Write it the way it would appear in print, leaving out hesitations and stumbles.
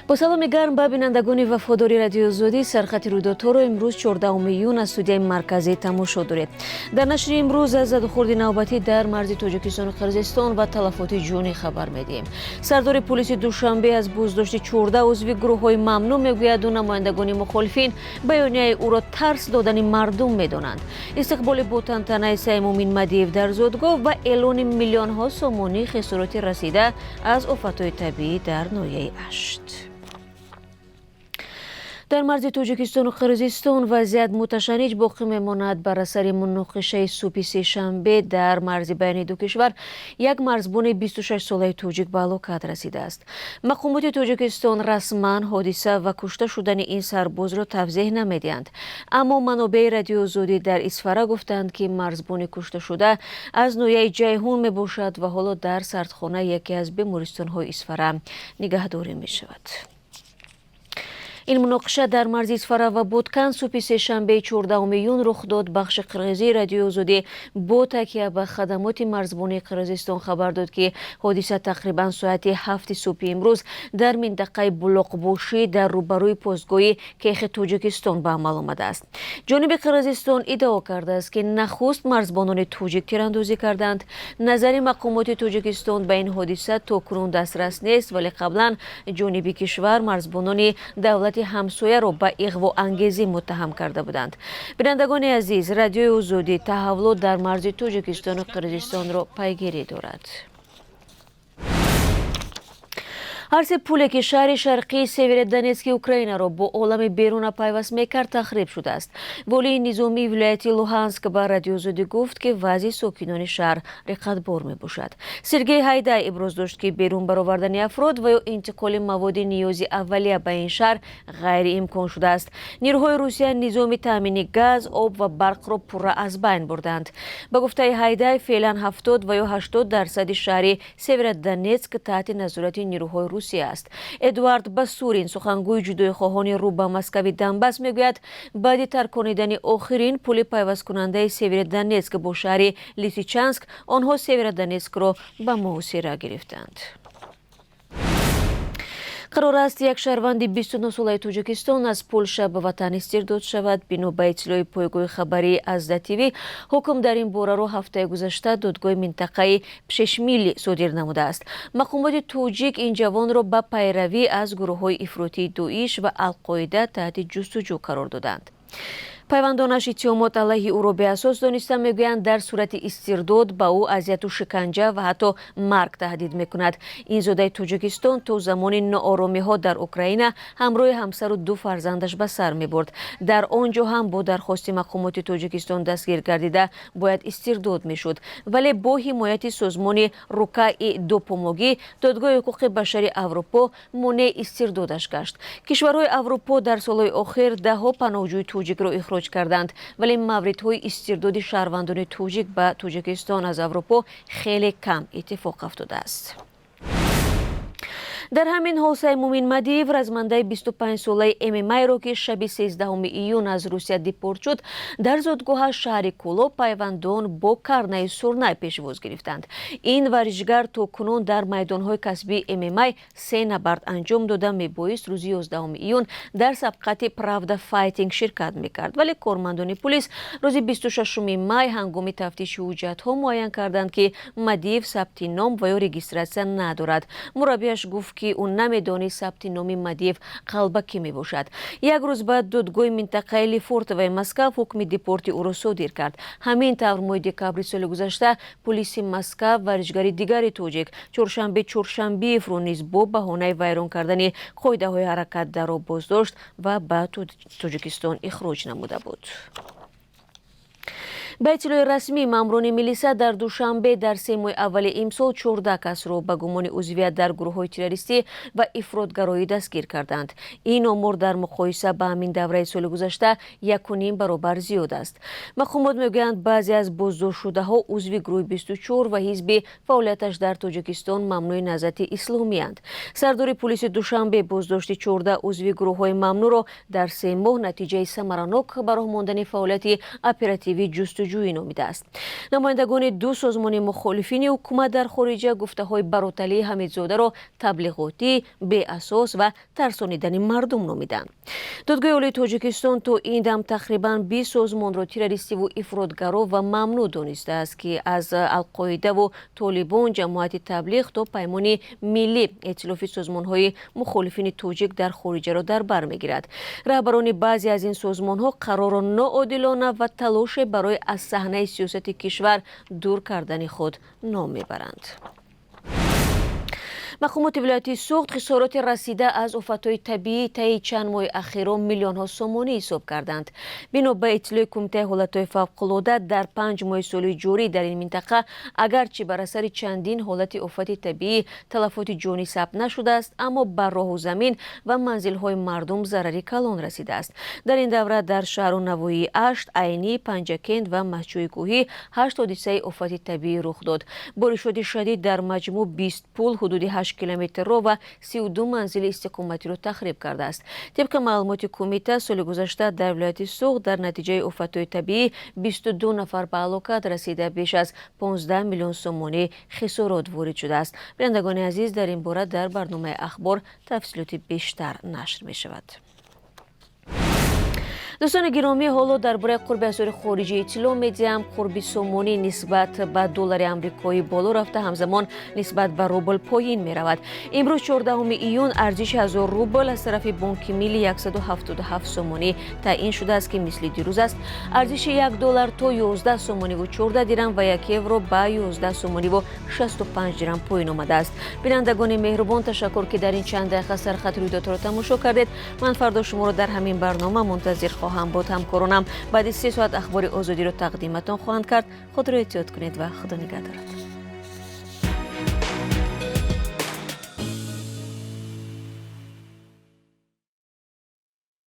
Бо саломи гарм ба бинандагони вафодори Радиои Озодӣ. Сархати рӯйдодҳоро имрӯз, 14 июн, аз студияи марказӣ тамошо доред. Дар нашри имрӯз аз задухӯрди навбатӣ дар марзи Тоҷикистону Қирғизистон ва талафоти ҷонӣ хабар медиҳем. Сардори пулиси Душанбе аз боздошти 14 узви гурӯҳҳои мамнӯъ мегӯяду намояндагони мухолифин баёнияи ӯро тарс додани мардум медонанд. Истиқболи ботантанаи Саймумин Мадиев дар зодгоҳ ва эълони миллионҳо сомонӣ хисороти расида аз офатҳои табиӣ дар ноҳияи Ашт. Дар марзи Тоҷикистону Қирғизистон вазъият муташанниҷ боқӣ мемонад. Бар асари муноқишаи субҳи сешанбе дар марзи байни ду кишвар як марзбони 26-солаи тоҷик ба ҳалокат расидааст. Мақомоти Тоҷикистон расман ҳодиса ва кушта шудани ин сарбозро тавзеҳ намедиҳанд, аммо манобеи Радиои Озодӣ дар Исфара гуфтанд, ки марзбони кушташуда аз ноҳияи Ҷайҳун мебошад ва ҳоло дар сардхонаи яке аз бемористонҳои Исфара нигаҳдорӣ мешавад. Ин муноқиша дар марзи Исфара ва Боткан субҳи сешанбеи 14 июн рух дод. Бахши қирғизии Радиои Озодӣ бо такя ба хадамоти марзбонии Қирғизистон хабар дод, ки ҳодиса тақрибан соати 7-и субҳи имрӯз дар минтақаи Булоқбошӣ дар рӯбарӯи постгоҳи Кехи Тоҷикистон ба амал омадааст. Ҷониби Қирғизистон иддао кардааст, ки нахуст марзбонони тоҷик тирандозӣ карданд. Назари мақомоти Тоҷикистон ба ин ҳодиса то кунун дастрас нест, вале қаблан ҷониби кишвар марзбонони давлати ҳамсояро ба иғвоангезӣ муттаҳам карда буданд. Бинандагони азиз, Радиои Озодӣ таҳаввулот дар марзи Тоҷикистону Қирғизистонро пайгирӣ дорад. Ҳар се пуле, ки шаҳри шарқии Северодонецки Украинаро бо олами беруна пайваст мекард, тахриб шудааст. Волии низомии вилояти Луҳанск ба Радиои Озодӣ гуфт, ки вазъи сокинони шаҳр риққатбор мебошад. Сергей Ҳайдай иброз дошт, ки берун баровардани афрод ва ё интиқоли маводи ниёзи аввалия ба ин шаҳр ғайриимкон шудааст. Нирӯҳои Русия низоми таъмини газ, об ва барқро пурра аз байн бурданд. Ба гуфтаи Ҳайдай, феълан 70 ва ё 80 дарсади шаҳри Северодонецк таҳти назорати нирӯҳои Русия аст. Эдуард Басурин, сухангӯи ҷудоихоҳони рӯ ба Москави Донбасс, мегӯяд, баъди тарконидани охирин пули пайвасткунандаи Северодонецк бо шаҳри Лисичанск онҳо Северодонецкро ба муҳосира гирифтанд. Қарор аст, як шаҳрванди 29-солаи Тоҷикистон аз Полша ба ватан истирдод шавад. Бино ба иттилои пойгоҳи хабарии Азда ТВ, ҳукм дар ин бораро ҳафтаи гузашта додгоҳи минтақаи Пшешмили содир намудааст. Мақомоти тоҷик ин ҷавонро ба пайравӣ аз гурӯҳҳои ифротии Доиш ва Алқоида таҳти ҷустуҷӯ қарор доданд. Пайвандонаш иттиҳомот алайҳи ӯро беасос дониста, мегӯянд, дар сурати истирдод ба ӯ азияту шиканҷа ва ҳатто марг таҳдид мекунад. Ин зодаи Тоҷикистон то замони нооромиҳо дар Украина ҳамроҳи ҳамсару ду фарзандаш ба сар мебурд. Дар он ҷо ҳам бо дархости мақомоти Тоҷикистон дастгир гардида, бояд истирдод мешуд, вале бо ҳимояти созмони Рука и Допомогӣ Додгоҳи ҳуқуқи башари Аврупо монеи истирдодаш гашт. Кишварҳои Аврупо дар солҳои охир даҳҳо паноҳҷӯи тоҷикро ихроҷ карданд, вале мавридҳои истирдоди шаҳрвандони тоҷик ба Тоҷикистон аз Аврупо хеле кам иттифоқ афтодааст. Дар ҳамин ҳол, Саймумин Мадиев, размандаи 25-солаи ММА-ро, ки шаби 13 июн аз Русия депорт шуд, дар зодгоҳаш шаҳри Кӯлоб пайвандон бо карнаю сурнай пешвоз гирифтанд. Ин варзишгар то кунун дар майдонҳои касбии ММА се набард анҷом дода, мебоист рӯзи 11 июн дар сабқати Правда Файтинг ширкат мекард, вале кормандони пулис рӯзи 26 май ҳангоми тафтиши ҳуҷҷатҳо муайян карданд, ки Мадиев сабти ном ва ё регистратсия надорад. Мураббиаш гуфт, ки ӯ намедонист сабти номи Мадиев қалбакӣ мебошад. Як рӯз баъд додгоҳи минтақаи Лефортовои Москав ҳукми депорти ӯро содир кард. Ҳамин тавр, моҳи декабри соли гузашта пулиси Москав варзишгари дигари тоҷик Чоршанбе Чоршанбиевро низ бо баҳонаи вайрон кардани қоидаҳои ҳаракат дар роҳ боздошт ва ба Тоҷикистон ихроҷ намуда буд. Ба иттилои расмӣ, маъмурони милиса дар Душанбе дар 3 моҳи аввали имсол 14 касро ба гумони узвият дар гурӯҳҳои террористӣ ва ифротгароӣ дастгир карданд. Ин омор дар муқоиса ба ҳамин давраи соли гузашта 1,5 баробар зиёд аст. Мақомот мегӯянд, баъзе аз боздоштшудаҳо узви гурӯҳи 24 ва ҳизби фаъолияташ дар Тоҷикистон мамнӯи Наҳзати Исломиянд. Сардори пулиси Душанбе боздошти 14 узви гурӯҳҳои мамнӯъро дар 3 моҳ натиҷаи самаранок ба роҳ мондани фаъолияти оперативӣ ҷустуҷӯ Ҷустуҷӯӣ номидааст. Намояндагони ду созмони мухолифини ҳукумат дар хориҷа гуфтаҳои Бароталии Ҳамидзодаро таблиғотӣ, беасос ва тарсонидани мардум номиданд. Додгоҳи Олии Тоҷикистон то ин дам тақрибан 20 созмонро террористиву ифротгаро ва мамнӯъ донистааст, ки аз Алқоидаву Толибон, Ҷамоати Таблиғ то Паймони Миллӣ, эътилофи созмонҳои мухолифини тоҷик дар хориҷаро дар бар мегирад. Раҳбарони баъзе аз ин созмонҳо қарорро ноодилона ва талоше барои аз саҳнаи сиёсати кишвар дур кардани худ ном мебаранд. Мақомоти вилояти Суғд хисороти расида аз офатҳои табиӣ таи чанд моҳи ахирро миллионҳо сомонӣ ҳисоб карданд. Бино ба иттилои Кумитаи ҳолатҳои фавқулода, дар 5 моҳи соли ҷорӣ дар ин минтақа, агарчи бар асари чандин ҳолати офати табиӣ талафоти ҷонӣ сабт нашудааст, аммо ба роҳу замин ва манзилҳои мардум зарари калон расидааст. Дар ин давра дар шаҳру навоҳии Ашт, Айнӣ, Панҷакент ва Мастчои Кӯҳӣ ҳашт ҳодисаи офати табиӣ рух дод. Боришоти шадид дар маҷмӯъ 20 пул, ҳудуди 8 километр роҳ ва 32 манзили истиқоматиро тахриб кардааст. Тибқи маълумоти кумита, соли гузашта дар вилояти Суғд дар натиҷаи офатҳои табиӣ 22 нафар ба ҳалокат расида, беш аз 15 миллион сомонӣ хисорот ворид шудааст. Бинандагони азиз, дар ин бора дар барномаи ахбор тафсилоти бештар нашр мешавад. Дӯстони гиромӣ, ҳоло дар бораи қурби асъори хориҷӣ иттилоъ медиҳам. Қурби сомонӣ нисбат ба доллари амрикоӣ боло рафта, ҳамзамон нисбат ба рубл поин меравад. Имрӯз, 14 июн, арзиши 1000 рубл аз тарафи Бонки Милли 177 сомонӣ таъин шудааст, ки мисли дирӯз аст. Арзиши 1 доллар то 11 сомониву 14 дирам ва 1 евро ба 11 сомониву 65 дирам поин омадааст. Бинандагони меҳрубон, ташаккур, ки дар ин чанд дақиқа сархати рӯйдодҳоро тамошо кардед. Ман фардо шуморо дар ҳамин барнома мунтазир хоҳам буд. Ҳамкоронам баъди 3 соат Ахбори Озодиро тақдиматон хоҳанд кард. Худро эҳтиёт кунед ва Худо нигаҳдорад.